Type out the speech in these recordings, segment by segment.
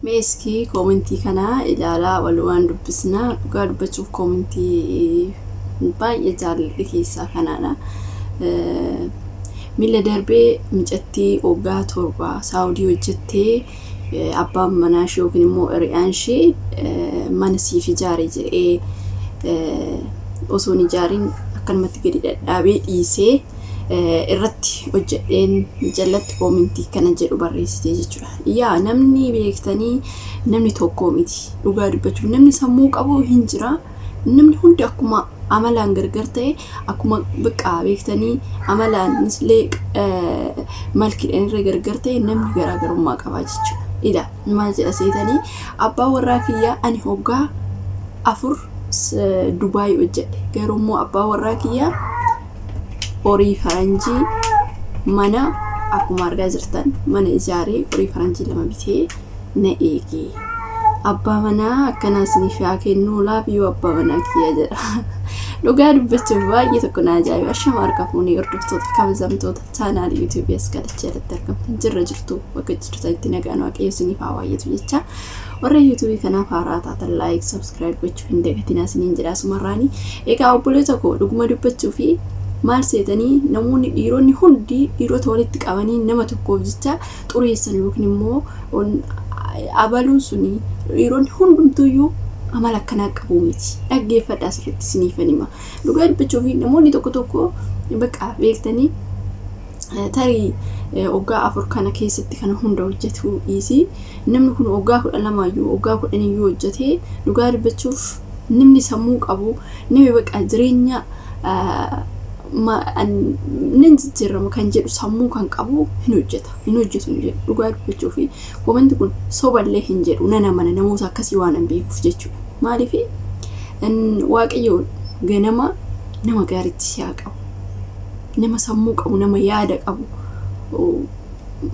Mee iskii koomentii kana ilaalaa, walumaan dubbisnaa. Dhugaa dubbachuuf koomentii baay'ee jaalladhe keessaa kanaadha. Miila darbee mucattii waggaa 7 Saawudii hojjettee, abbaan manaa ishee yookiin immoo hiriyaan ishee mana siif ijaare jedhee osoo hin ijaarin akkanumatti gadi dhadhaabee dhiisee irratti hojjedheen jalatti koomentii kana jedhu barreessitee jechuudha. Yaa namni beektanii, namni tokko miti. Dhugaa dubbachuuf namni sammuu qabu hin jira. Namni hundi akkuma amalaan gargar ta'e, akkuma biqqaa beektanii amalaan illee malkiidhaan irra gargar ta'e, namni garaagarummaa qaba jechuudha. Ila maal jedha seetanii? Abbaa warraa kiyyaa, ani hoggaa 4 Dubaay hojjedhe, garuu immoo abbaa warraa kiyyaa horii faranjii mana akkuma argaa jirtan mana ijaaree horii faranjii 2 bitee na eege. Abbaa manaa akkanaa isiniif haa kennu, laafiyyuu abbaa manaa kiyya jedha. Dhugaa dubbachuuf baay'ee tokko na ajaa'iba. Ashama harka fuunee, hordoftoota kabajamtoota chaanaalii yuutuubii as kalachaa irratti argamtan, jirra jirtu? Bakka jirtanitti nagaan Waaqayyo isiniif haa baay'atu jecha. Warra yuutuubii kanaaf haaraa taatan like, subscribe gochuu hin dagatinaa isiniin jedha asumarraanii. Egaa obboleessa koo, dhuguma dubbachuu fi maal seetanii, namoonni dhiironni hundi dhiirota walitti qabanii nama tokkoof jecha xureessan yookiin immoo abaluun suni dhiironni hundumtuyyuu amala akkanaa qabu miti. Dhaggeeffadhaa sirriitti, isiniifan hima. Dhugaa dubbachuu fi namoonni tokko tokko bakka beektanii tarii waggaa 4 kana keessatti kana hunda hojjetu dhiisii, namni kun waggaa 12yyuu waggaa 10yyuu hojjetee, dhugaa dubbachuuf namni sammuu qabu, namni bakka jireenya nan jijjiirama kan jedhu sammuu kan qabu hin hojjeta. Hin hojjetu hin jedhu. Dhugaa dubbachuu fi komanti kun soballee hin jedhu, nan amana, namoota akkasii waan hin beekuuf jechuudha. Maaliif? Waaqayyo ganama nama gaariitti si haa qabu. Nama sammuu qabu, nama yaada qabu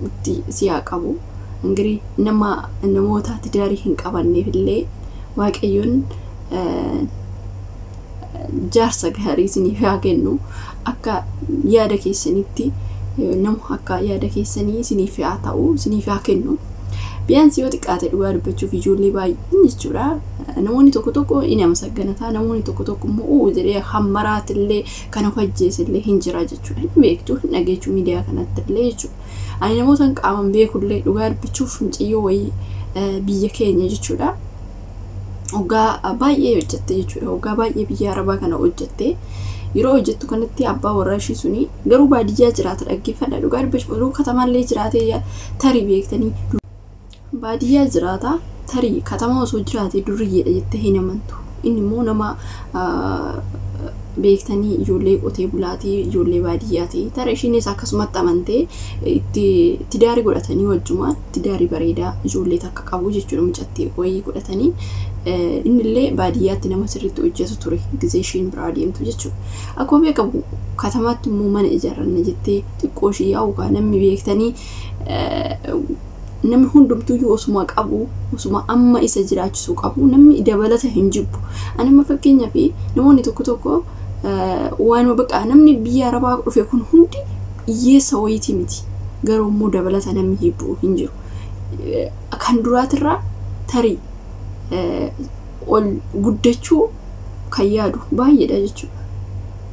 itti si haa qabu. Ingirii nama namoota tidaarii hin qabanneef illee Waaqayyoon jaarsa gaarii isiniif haa kennu. Akka yaada keessanitti nama akka yaada keessanii isiniif haa ta'u, isiniif haa kennu. Biyyaansi yoo xiqqaate, dhugaa dubbachuuf ijoollee baay'een jechuudha. Namoonni tokko tokko ni nama sagganataa, namoonni tokko tokko immoo uu jedhee hammaraatillee kan of ajjeesillee hin jira jechuudha. Hin beektu, hin dhageechuu miidiyaa kanatti illee jechuudha. Ani namoota qaaman beekullee, dhugaa dubbachuuf mucayyoo wayii biyya keenya jechuudha. Waggaa baay'ee hojjette jechuudha. Waggaa baay'ee biyya Arabaa kana hojjette. Yeroo hojjettu kanatti abbaa warraa ishii suni garuu baadiyyaa jiraata, dhaggeeffadha. Dhugaa dubbachuuf oduu katamaallee jiraatee tarii beektanii baadiyyaa jiraata, tarii katama osoo jiraate duriyyeedha jettee hin amantu. Inni immoo nama beektanii ijoollee qotee bulaatii, ijoollee baadiyyaati. Tarii ishiinis akkasumatti amantee itti tidaarii godhatanii, wajjumaan tidaarii bareedaa ijoollee takka qabu jechuudha, mucattii wayii godhatanii. Innillee baadiyyaatti nama sirriitti hojjetu ture gisee ishiin biraa deemtu jechuudha. Akkuma beekamu katamaatti immoo mana ijaarranna jettee xiqqoo ishii yaa'u namni beektanii namni hundumtuyyuu osuma qabu, osuma amma isa jiraachisuu qabu, namni dabalata hin jibbu. Ani amma fakkeenyaaf namoonni tokko tokko waanuma bakka namni biyya Arabaa dhufe kun hundi hiyyeessa wayitii miti. Garuu immoo dabalata namni jibbu hin jiru. Kan duraatirraa tarii ol guddachuu kan yaadu baay'eedha jechuudha.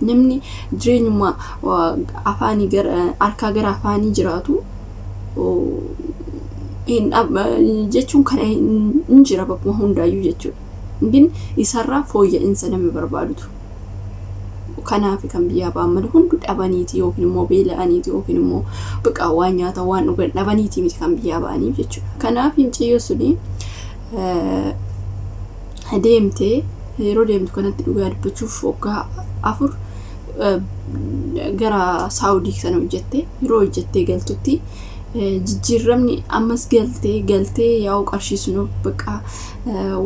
Namni jireenyuma afaanii gara harkaa gara afaanii jiraatu jechuun kana hin jira bakkuma hundaayyuu jechuudha. Gin isarraa fooyya'insa namni barbaadutu. Kanaaf kan biyyaa ba'an malee hundi dhabaniiti yookiin immoo beela'aniiti yookiin immoo biqaa waan nyaata waan dhugan dhabaniiti miti kan biyyaa ba'aniif jechuudha. Kanaaf mucayyoo suni deemtee, yeroo deemtu kanatti dhugaa dubbachuuf waggaa 4 gara Saawudii sana hojjette. Yeroo hojjettee galtutti jijjiiramni ammas galtee galtee yaa'u qarshii sun bakka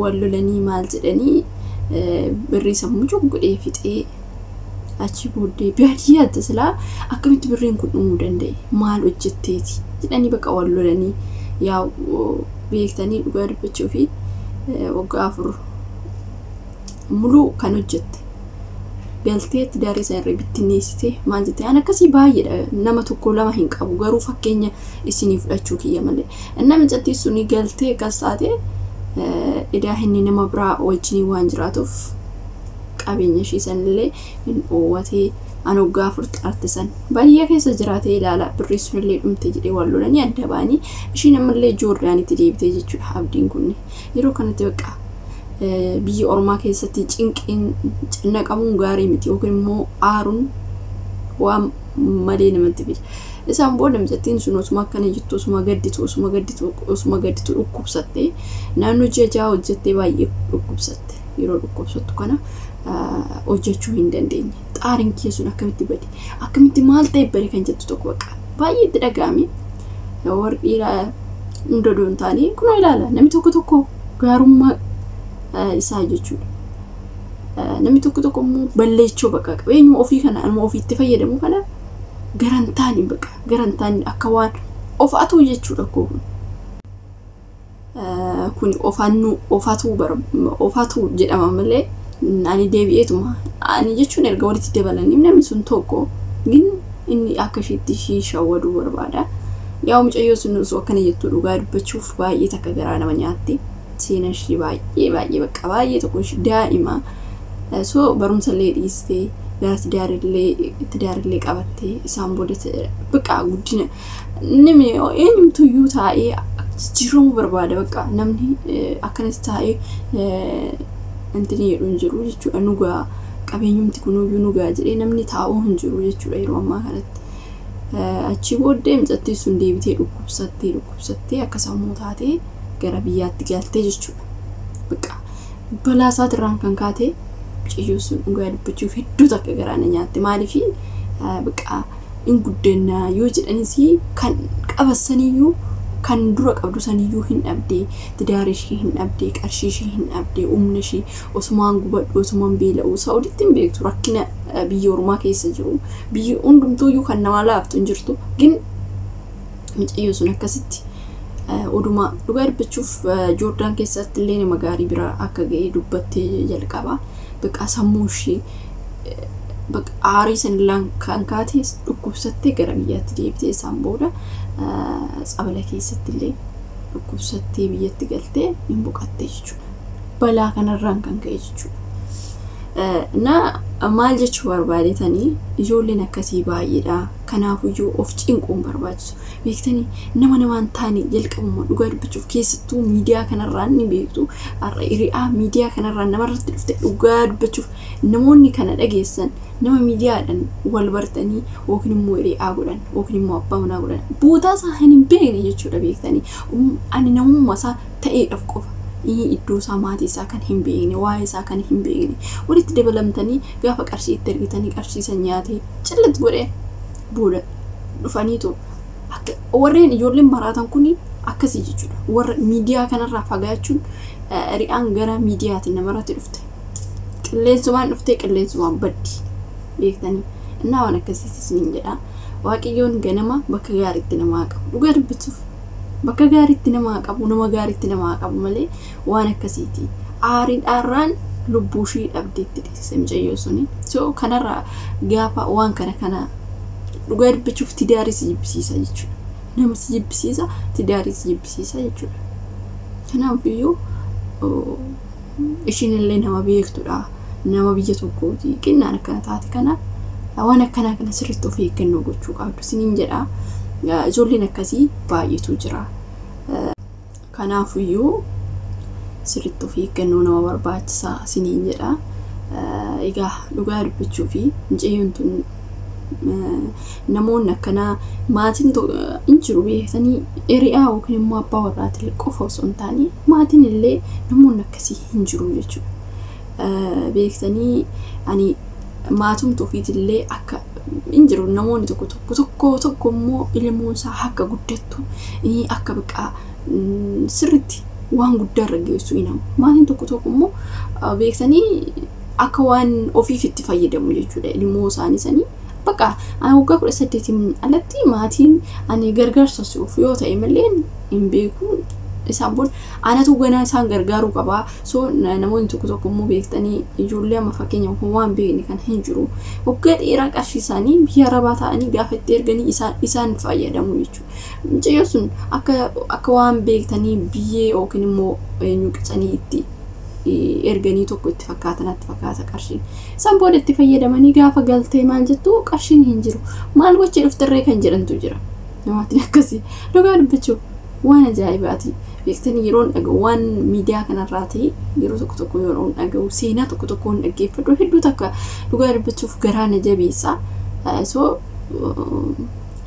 wal lolanii maal jedhanii birrii sammuu godhee fixee, achi booddee baadiyyaatti silaa akkamitti birriin kun dhumuu danda'e, maal hojjetteeti jedhanii bakka wal lolanii yaa'u beektanii, dhugaa dubbachuu fi waggaa 4 muluu kan hojjette. Galtee tidaarii sana irra bittinneessitee maal jettee an akkasii baay'eedha, nama tokko lama hin qabu, garuu fakkeenya isinii fudhachuu kiyya malee. Inni mucattii suni galtee akkas taate edaa inni nama biraa wajjin waan jiraatuuf qabeenya ishii sanillee hin dhoowwatee an waggaa 4 xaarte san baadiyyaa keessa jiraatee ilaala birrii sunillee dhumte jedhee waan lolanii adda ba'anii ishiin ammallee Joordaanitti deebitee jechuudha. Abdiin kun yeroo kanatti bakka biyya ormaa keessatti cinqiin cinnaqamuun gaarii miti yookiin immoo aaruun waan malee namatti fida. Isaan booda mucattiin sun osuma akkana jettu, osuma gadditu, osuma gadditu, osuma gadditu dhukkubsatte. Naannoo ji'a 6 hojjettee baay'ee dhukkubsatte. Yeroo dhukkubsattu kana hojjechuu hin dandeenye. Xaariin kiyya sun akkamitti bade, akkamitti maal ta'e bade kan jettu tokko bakka baay'ee itti dhaga'ame. Warri dhiiraa hunda odoo hin taane kunoo ilaala, namni tokko tokko gaarummaa isaa jechuudha. Namni tokko tokko immoo balleechoo bakka qabeenyuma ofii kana anuma ofiitti fayyadamu kana garantaan bakka garantaan akka waan of atuu jechuudha. Kun kun ofannu ofatuu ofatuu jedhama malee ani deebi'eetuma ani jechuun erga walitti dabalanii namni sun tokko gin inni akka isheetti ishii shawwaduu barbaada. Yaa mucayyoo sun osoo akkana jettu dhugaa dubbachuuf baay'ee takka garaa nama nyaatti. Seenaan ishii baay'ee baay'ee bakka baay'ee tokko ishii daa'ima. So barumsa illee dhiistee gara tidaarillee qabattee isaan booda bakka guddina namni eenyumtuyyuu taa'ee jijjiiramuu barbaada, bakka namni akkanatti taa'ee intini jedhu hin jiru jechuudha. Nugaa qabeenyumti kunuyyuu nugaa jedhee namni taa'uu hin jiru jechuudha yeroo ammaa kanatti. Achii booddee mucattiin sun deebitee dhukkubsattee dhukkubsattee akka sammuu taatee gara biyyaatti galtee jechuudha. Bakka balaa isaatirraan kan kaate mucayyoo sun dhugaa dubbachuuf hedduu takka garaa na nyaatte. Maaliif bakka hin guddannaa yoo jedhanis kan qabassaniyyuu kan dura qabdu saniyyuu hin dhabdee, tidaara ishii hin dhabdee, qarshii ishii hin dhabdee, humna ishii osumaan gubadhu, osumaan beela'u. Saa'uditti hin beektu rakkina biyya ormaa keessa jiru. Biyyi hundumtuuyyuu kan namaa laaftu hin jirtu. Gin mucayyoo sun akkasitti oduma dhugaa dubbachuuf Joordaan keessatti illee nama gaarii bira akka ga'e dubbattee jalqaba. Bakka sammuu ishii bakka aarii sanillaan kan kaate dhukkubsattee gara biyyaatti deebitee isaan booda tsabala keessatti illee dhukkubsattee biyyatti galtee hin boqatte jechuudha. Balaa kanarraan kan ka'e jechuudha. Na maal jechuu barbaadetanii ijoolleen akkasii baay'eedha. Kanaafuyyuu of cinquun barbaachisu. Beektanii nama namaan taane jalqabuma dhugaa dubbachuuf keessattuu miidiyaa kanarraan ni beektu. Hiriyaa miidiyaa kanarraan namarratti dhufte dhugaa dubbachuuf namoonni kana dhageessan nama miidiyaadhaan wal bartanii yookiin immoo hiriyaa godhan yookiin immoo abbaa manaa godhan bootaa isaa hin beekne jechuudha beektanii. Ani namummaa isaa ta'eedhaaf qofa. Iddoo isaa maatii isaa kan hin beekne, waa'ee isaa kan hin beekne walitti dabalamtanii gaafa qarshii itti argitanii qarshii san nyaatee cillatti godhee booda dhufaniitu akka warreen ijoolleen maraatan kun akkasii jechuudha. Warra miidiyaa kanarraa fagaachuun ri'aan gara miidiyaatiin namarratti dhufte. Qilleensumaan dhuftee qilleensumaan baddi beektanii. Innaa waan akkasiitis niin jedha. Waaqayyoon ganama bakka gaariitti namaa qabu. Dhugaa dubbachuuf bakka gaariitti namaa qabu, nama gaariitti namaa qabu malee waan akkasiiti. Aariidhaarraan lubbuu ishii dhabdeetti dhiise mucayyoo suni. So kanarraa gaafa waan kana kana dhugaa dubbachuuf tidaarii si jibbisiisa jechuudha. Nama si jibbisiisa, tidaarii si jibbisiisa jechuudha. Kanaafiyyuu ishiin illee nama beektudha. Nama biyya tokkooti. Qinnaan akkana taate kana waan akkanaa kana sirriitti of eeggannoo gochuu qabdu isiniin jedha. Ijoolleen akkasii baay'eetu jira. Kanaafiyyuu sirriitti of eeggannoo nama barbaachisa isiniin jedha. Egaa dhugaa dubbachuu fi mucayyoon tun namoonni akkanaa maatiin hin jiru beektanii hiriyaa yookiin immoo abbaa warraatiin qofa osoo hin taane maatiin illee namoonni akkasii hin jiru jechuudha. Beektanii ani maatumtu ofiitillee akka hin jiru namoonni tokko tokko tokko tokko immoo ilmoon isaa akka guddattu akka bakka sirriitti waan guddaa irra geessu hin hamu. Maatiin tokko tokko immoo beektanii akka waan ofiif itti fayyadamu jechuudha ilmoo isaanii sanii. Bakka ani waggaa 18 alatti maatiin ani gargaarsa of yoo ta'e malee hin beeku. Isaan booda anatu ganaa isaan gargaaruu qabaa. So namoonni tokko tokko immoo beektanii ijoollee amma fakkeenyaaf waan beekne kan hin jiru. Waggaa dheeraa qarshii isaanii biyya arabaa ta'anii gaafa itti erganii isaan fayyadamu jechuudha. Mucayyoo sun akka waan beektanii biyyee yookiin immoo eenyu qicanii itti erganii tokko itti fakkaata natti fakkaata qarshiin. Isaan booda itti fayyadamanii gaafa galtee maal jettu qarshiin hin jiru. Maal gochee dhuftarree kan jedhantu jira. Namaatiin akkasii dhugaa dubbachuuf waan ajaa'ibaati. Beektanii yeroon dhaga'u waan miidiyaa kanarraa ta'e yeroo tokko tokko yeroon dhaga'u seenaa tokko tokkoon dhaggeeffadhu hedduu takka dhugaa dubbachuuf garaa na jabeessa. So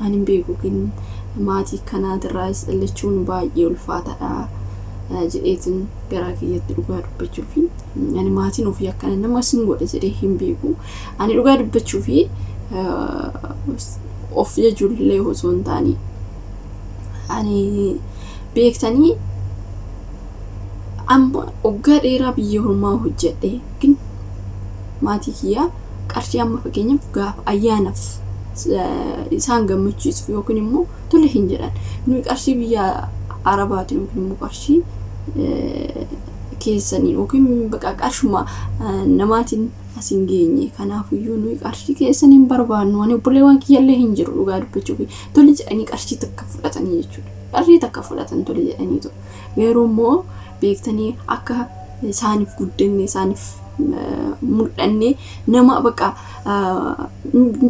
ani hin beeku maatii kanaatirraa dhallachuun baay'ee ulfaataadha jedheetiin garaa kiyyatti dhugaa dubbachuu fi ani maatiin ofii akkana nama sin godha jedhee hin beeku. Ani dhugaa dubbachuu fi of jajuullee osoo hin taane ani beektanii amma waggaa dheeraa biyya ormaa hojjedhe gin maatii kiyyaa qarshii amma fakkeenyaaf gaafa ayyaanaaf isaan gammachiisuuf yookiin immoo tole hin jedhan. Nuyi qarshii biyya arabaatiin yookiin immoo qarshii keessaniin yookiin bakka qarshuma namaatiin as hin geenye. Kanaafiyyuu nuyi qarshii keessaniin barbaannu. Ani obboleewwan kiyyallee hin jiru dhugaa dubbachuuf tole jedhanii qarshii takka fudhatanii jechuudha. Qarshii takka fudhatan tole jedhaniitu. Garuu immoo beektanii akka isaaniif guddanne isaaniif mul'anne nama bakka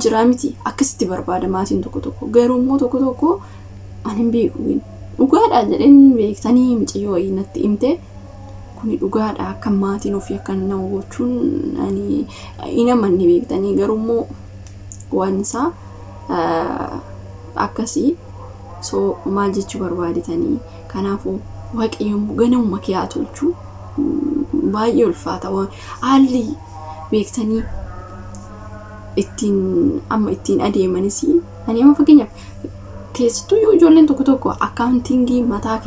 jiraa miti akkasitti barbaada maatiin tokko tokko. Garuu immoo tokko tokko ani hin beeku dhugaadha jedheen beektanii mucayyoo wayii natti himte kuni dhugaadha akka maatiin ofii akka nama gochuun ani hin amanne beektanii. Garuu immoo waan isaa akkasii. So maal jechuu barbaadetanii kanaafuu waaqayyoon ganamuma kee haa tolchu baay'ee ulfaata haalli beektanii ittiin amma ittiin adeemanis. Ani amma fakkeenyaaf keessattuu yoo ijoolleen tokko tokko akkaawuntingii mataa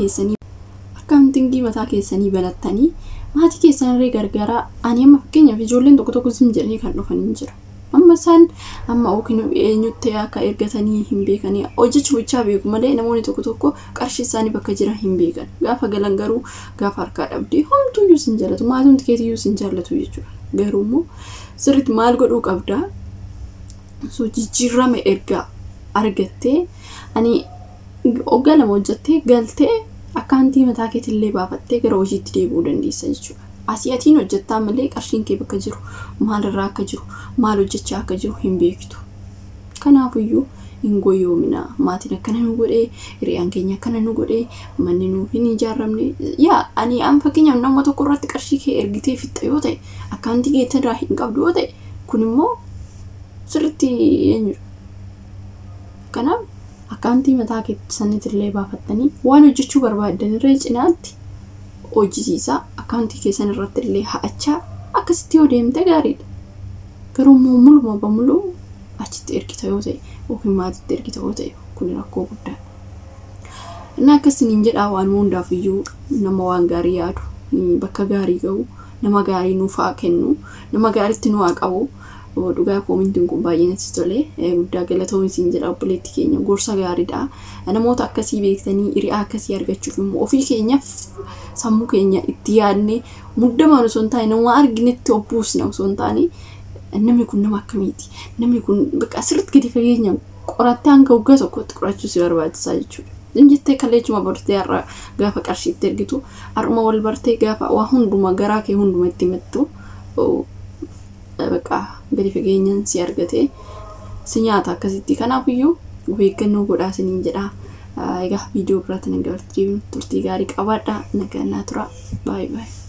keessanii banattanii maatii keessanirree gargaaraa. Ani amma fakkeenyaaf ijoolleen tokko tokko zim jedhanii kan dhufan hin jira. Amma isaan amma yookiin eenyutti akka ergatanii hin beekanii hojjechuu bichaa beeku malee namoonni tokko tokko qarshii isaanii bakka jiran hin beekan. Gaafa galan garuu gaafa harkaa dhabdee homtuyyuu sin jaallatu maatumti keetiyyuu sin jaallatu jechuudha. Garuu immoo sirriitti maal godhuu qabdaa? So jijjiirama erga argattee ani waggaa lama hojjettee galtee akkaantii mataa keetillee baafattee gara hojiitti deebi'uu dandeessa jechuudha. Asii atiin hojjettaa malee qarshiin kee bakka jiru maalirraa akka jiru maal hojjechaa akka jiru hin beektu. Kanaafiyyuu hin goyoomina. Maatiin akkana nu godhee, hiriyaan keenya akkana nu godhee, manni nuuf hin ijaaramne. Yaa ani amma fakkeenyaaf nama tokko irratti qarshii kee ergitee fixxa yoo ta'e akkaantii keetirraa hin qabdu yoo ta'e kun immoo sirriitti eenyudha. Kanaaf akkaantii mataa keessaniitillee baafattanii waan hojjechuu barbaaddanirree cinaatti hojjisiisaa akkaantii keessan irratti illee ha'achaa akkasitti yoo deemte gaariidha. Garuu immoo muluma bamuluu achitti ergita yoo ta'e yookiin maatiitti ergita yoo ta'e kun rakkoo guddaadha. Inni akkasiniin jedhaa waan hundaaf iyyuu nama waan gaarii yaadu bakka gaarii gahu nama gaarii nuuf haa kennu nama gaariitti nu haa qabu. Dhugaa koomintiin kun baay'ee natti tole. Guddaa galatoomi jedha obboleetti keenya gorsa gaariidha. Namoota akkasii beektanii hiriyaa akkasii argachuuf immoo ofii keenyaaf sammuu keenya itti yaadne muddamaan osoo hin taane nama arginetti obbuusna osoo hin taane namni kun nama akkamiiti? Namni kun bakka sirriitti gadi fageenyaan qorattee hanga waggaa tokkotti qorachuu si barbaachisaa jechuudha. Jettee kaleechuma bartee har'a gaafa qarshiitti ergitu har'uma wal bartee gaafa waa hundumaa garaa kee hunduma itti himattu bakka gadi fageenyaan si argate si nyaata akkasitti. Kanaafiyyuu of eeggannoo godhaa isiniin jedha. Egaa viidiyoo biraatiin hanga walitti deebinu turtii gaarii qabaadhaa. Nagaan naa tura. Baay'ee baay'ee.